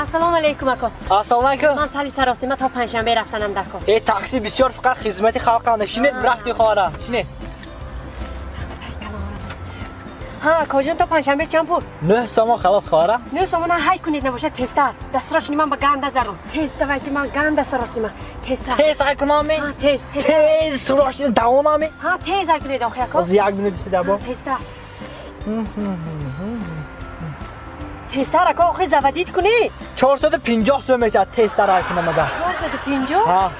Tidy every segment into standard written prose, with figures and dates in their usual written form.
Ассалому алайкум ака. Ассалому алайкум. Ман сали саросима то панҷшанбе рафтанам дар кор. Э такси бисёр фақат хизмати халқанда. Шинед рафти хоҳара. Шинед. Ҳа, акаҷон то панҷшанбе чанд пул? 9 сомон халос хоҳара. 9 сомон ҳай кунед набошад тезтар. Дастрошни ман ба ганда зарум. Тез давайте ман ганда саросима. Тезтар. Тез ҳай кунам? Ҳа, тез. Тез сарошни давонам? Ҳа, тез ҳай кунед охи ака. Аз як минут истода бо. Тезтар. Тезтар ака охи заводит кунӣ. 450 сом мешавад тезтар ҳай кунам агар. 450? Ҳа.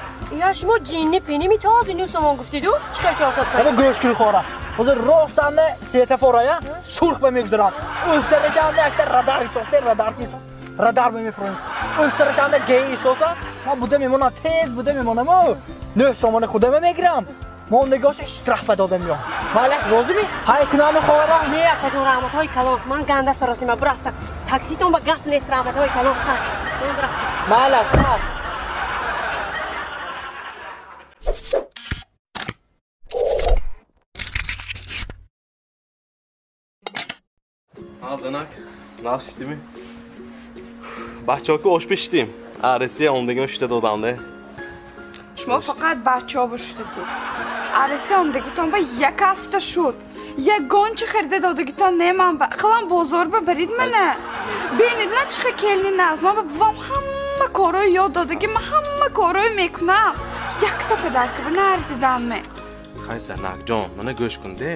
Я шумо ҷинни пини митози 9 сомон гуфтиду? Чӣ хел 450? Ама гӯш кунӣ хоҳара. Ҳозир ростанда светофорая сурх ба мегузарам. Ӯстарашанда якта радар исоста, радар ки исос, радар ба мефурем. Ӯстарашанда гей исоса, ман буда мемонам, тез буда мемонам. 9 сомони худама мегирам. Мо нигоша штрафа додам ё. Малаш розӣ? Ҳай кунам хоҳара? Не, акаҷон раҳматҳои калон. Ман ганда саросима бурафтам. Такситон ба гап нест раҳматҳои калон. Ха. Ман бурафтам. Малаш ха. Ҳа занак, нағз шидими? Бачаҳо ки ош пешидим. Арасия омдагима шута додам-де. Шумо фақат бачаҳо бошудед. Арасия омдагитон ба як ҳафта шуд. Ягон чи харида додагитон не ман ба. Ақаллан бозор ба барид мана. Бинед ман чӣ хел келни нағз. Ман ба бувам ҳама корҳои ёд додагӣ, ман ҳама корҳои мекунам. Якта падарка ба наарзидам ме. Хай занакҷон, мана гӯш кун-де.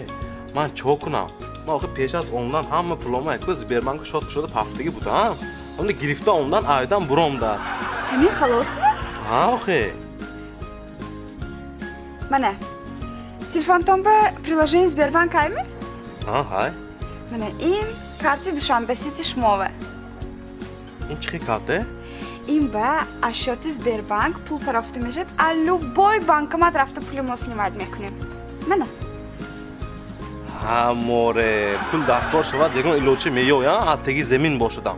Ман чо кунам? Ман охир пеш аз омдан ҳама пулома яку Сбербанк шот кушода ҳафтагӣ будам. Ҳамда гирифта омдан айдан буромдааст. Ҳамин халосми? Ҳа, охир. Мана, телефонтон ба приложение Сбербанк ҳайми? Ҳа, ҳай. Мана, ин карти Душанбе Сити шумова. Ин чӣ хел карта? Ин ба ашёти Сбербанк пул парафта мешавад, а любой банкомат рафта пули мо снимать мекунем. Мана. Ҳа, море, пул даркор шавад, ягон илоҷи меёя, аз теги замин бошадам.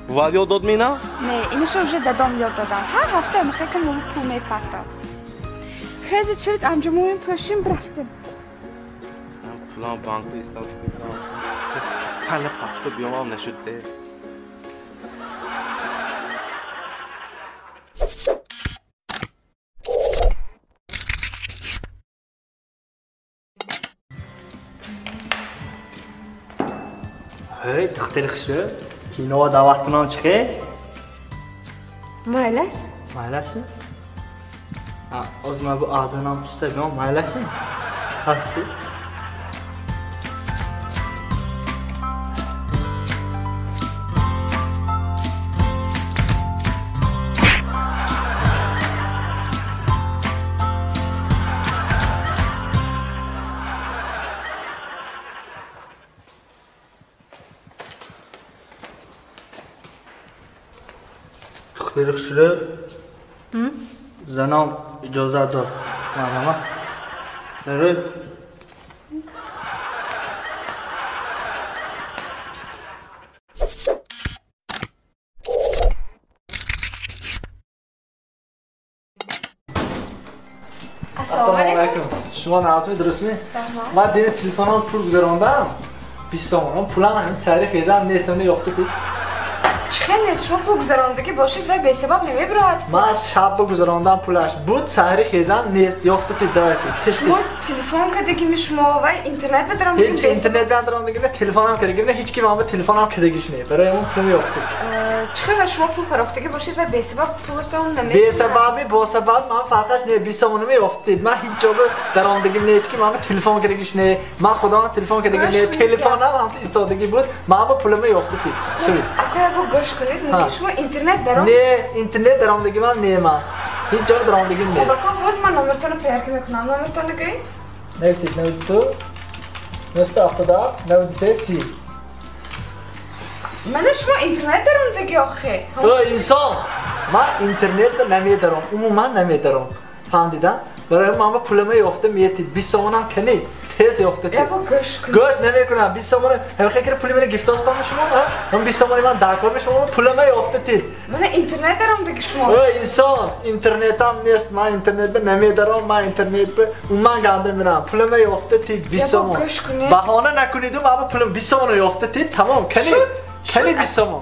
Бувад ёд дод мина? Не, инаша уже дадом ёд додан. Ҳар ҳафта мехекам мо пул мепартад. Хезед шавед, анҷомоин пӯшим бирафтем. Пулам банкда истад. Специально пафта биёмам нашуд де. Ҳей, духтари хушрӯ, киноа даъват кунам чӣ хел? Майлаш? Майлаш? Оз ман бу аъзонам пуста биём, майлаш? Ҳастӣ? Духтари хушрӯ, занам иҷозат дод. Манама. Дарӯд. Ассалому алайкум. Шумо нағзми, дурустми? Ман дини телефонам пул гузарондам. 20 сомон. Пулам ҳамин сари хезам нест, ҳамин ёфта буд. Чӣ хел нест? Шумо пул гузарондагӣ бошед ва бесабаб намебирояд. Ман аз шаб гузарондам пулаш. Буд саҳри хезам нест, ёфта тед, давайте. Тез тез. Шумо телефон кардагими шумо ва интернет бадаромдагӣ? Ҳеҷ интернет бадаромдагӣ не, телефонам кардагӣ не, ҳеҷ ки ман ба телефонам кардагиш не. Барои он пулам ёфта. Чӣ хел ва шумо пул парофтагӣ бошед ва бесабаб пулатон намебирояд? Бесабаби, босабаб ман фарқаш не, 20 сомонам ёфта тед. Ман ҳеҷ ҷо даромдагим не, ҳеҷ ки ман ба телефон кардагиш не. Ман худам телефон кардагӣ не, телефонам ҳам истодагӣ буд, ман ба пулам ёфта тед. Шавед. Акоя бо гӯш кунед, мумкин шумо интернет даром? Не, интернет даромдагӣ ман не ман. Ҳеҷ ҷо даромдагим не. Хуб, ака, ҳозир ман номертонро проверка мекунам. Номертонро гӯед? Нависед, 92 977 93 30. Мана шумо интернет даромдагӣ охе. О, инсон, ман интернет намедаром, умуман намедаром. Фаҳмдидан? Барои ман ба пулама ёфта метид. 20 сомонам кани, тез ёфта тед. Яко гӯш кун. Гӯш намекунам. 20 сомона, ҳамин хел пули мана гирифтостам шумо, ҳа? Ман 20 сомони ман даркор мешумо, пулама ёфта тед. Мана интернет даромдагӣ шумо. О, инсон, интернетам нест. Ман интернет намедаром, ман интернет умуман ганда мерам. Пулама ёфта тед 20 Яко сомон. гӯш кунед. Баҳона накуниду, ман пулам 20 сомона ёфта тед, тамом. Кани, Шуд, кани шуд. 20 сомон.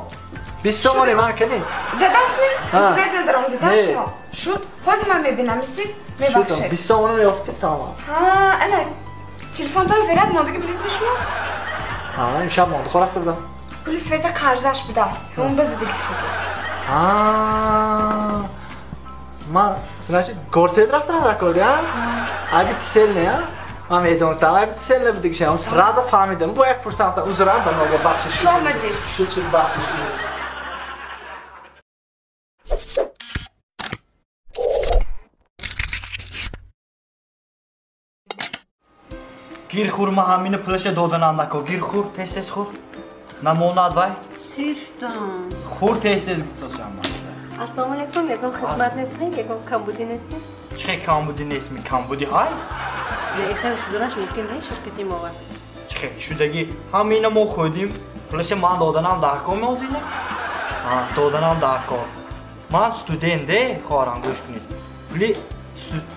20 сомонӣ ман кунӣ. Задастми? Интернет надорам дида шумо. Шуд? Ҳозир ман мебинам, истед? Мебахшед. 20 сомонро ёфтед тамом. Ҳа, ана телефонтон заряд мондагӣ бидед шумо? Ҳа, имшаб монда хо рафта будам. Пули света қарзаш будааст. Ҳамон ба зада гирифтагӣ. Ҳа. Ман, значит, горсет рафтам дар а? Аби тисел не, а? Ман медонистам, аби тисел не будагишам. Сразу фаҳмидам. Бо як фурсат узрам ба нога бахшиш. Шуд омадед. Шуд, шуд, бахшиш. Гир хур, ман ҳамина пулаша доданам нако. Гир хур, тез-тез хур. Намонад вай. Сер шудам. Хур тез-тез гуфтасам ман. Ассалому алайкум, ягон хизмат нестми, ягон камбудӣ нестми? Чӣ хел камбудӣ нестми? Камбудӣ ҳай? Не, хел шуданаш мумкин не, ширкати мова. Чӣ хел шудагӣ? Ҳамина мо хӯрдим, пулаша ман доданам дар кор меозина? Ҳа, доданам дар кор. Ман студент, хоҳарам, гӯш кунед. Пули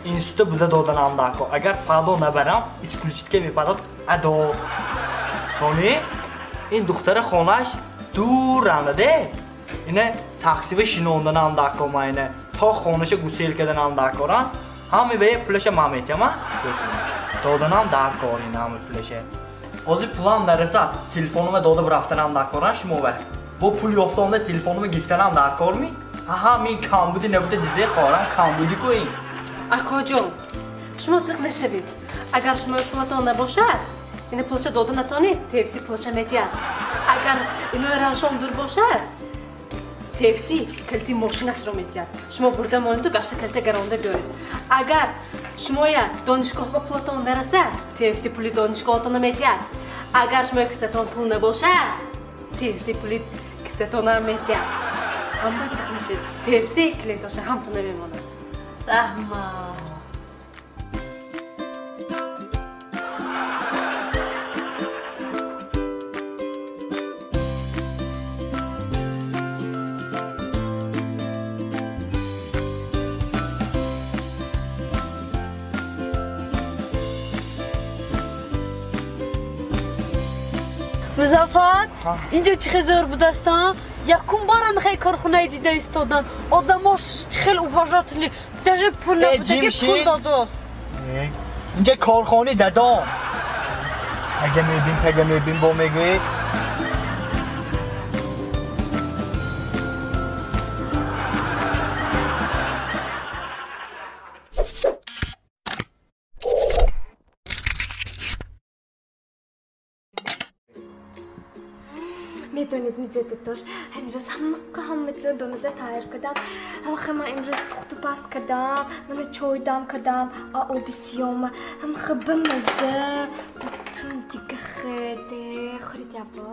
института буда доданам дар кор. Агар фардо набарам, исключитка мепарад адо. Сони ин духтара хонааш дуранда, де? Ина таксива шинонданам дар кор ман ина. То хонаша гусел карданам дар корам. Ҳами ве пулаша ман метиҳам, гӯш кунед. Доданам дар кор ина ҳами пулаша. Ҳозир пулам нарасад, телефонума дода рафтанам дар корам шумо ве. Бо пул ёфтонда телефонума гирифтанам дар кор ми? Ҳа, мин камбудӣ набуда дизе хоҳарам, камбудӣ ку ин. Акоҷон, шумо зиқ нашавед. Агар шумои пулатон набошад, ина пулаша дода натонед, тефси пулаша метиҳад. Агар инои равшон дур бошад, тефси калити мошинашро метиҳад. Шумо бурда монеду гашта калита гаронда биёред. Агар шумоя донишгоҳ ба пулатон нарасад, тефси пули донишгоҳатонро метиҳад. Агар шумои киссатон пул набошад, тефси пули киссатонам метиҳад. Ҳама зиқ нашед. Тефси клиентоша ҳамтон намемонад. Раҳмат. Музаффар, инҷо чӣ хел зӯр будастам? Якум барам хел корхонаи дида истодам. Одамош чӣ хел уважатели, даже пул набудаги пул додост. Инҷа корхонаи дадом. Ага мебин, пага мебин, бо мегӯӣ. Медонед, мизедатош, имрӯз ҳамақа ҳама чизо ба маза тайёр кардам. Ҳамаха ман имрӯз пухту паз кардам, мана чой дам кардам, оби сиёма, ҳамаха ба маза, бутун дига хӯрде, хӯред ябо.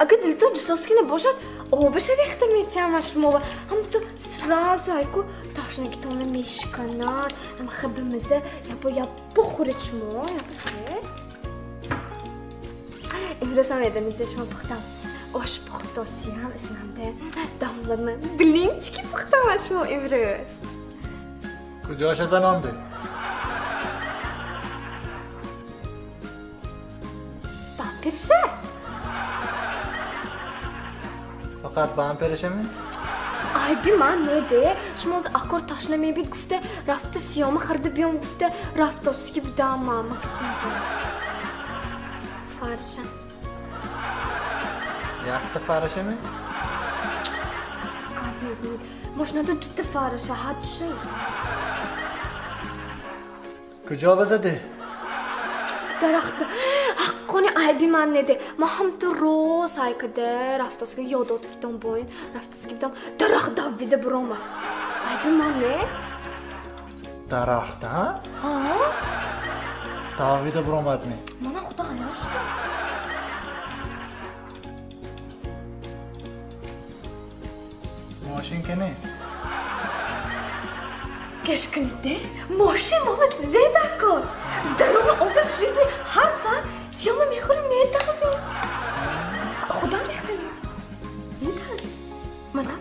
Агар дилтон ҷусоски набошад, обаша рехта метиҳам шумо. Ҳамту сразу айку ташнагитонро мешиканад, ҳамаха ба маза, ябо ябо хӯред шумо, ябо хӯред. Имрӯз ҳам медонед, шумо пухтам. Ош пухтосиям, исламде дамлама блинчики пухтам аз шумо имрӯз. Куҷоша занонде? Бамперша. Фақат бамперша ми? Айби ман не де. Шумо оз акор ташна мебид гуфта, рафта сиёма хӯрда биём гуфта, рафтосики будам мама кисим. Фарша. Якта фарша ми? Гап мезанед. Мошинада дута фарша, ҳадуша. Куҷо базадӣ? Дарахт ба. Ҳаққони айби ман неде. Ман ҳамту роз ҳайкада рафтосики ёдодкитон боин, рафтосики будам, дарахт давида буромад. Айби ман не? Дарахт, а? Ҳа? Давида буромад ми? Манам худо ҳайрон шудам. Мошин ке не? Гӯш кунед, мошин мама зеда кор. Здоровый образ жизни ҳар саат сиёма мехӯрем, медавем. Худам рехта медиҳам. Медавем. Манам.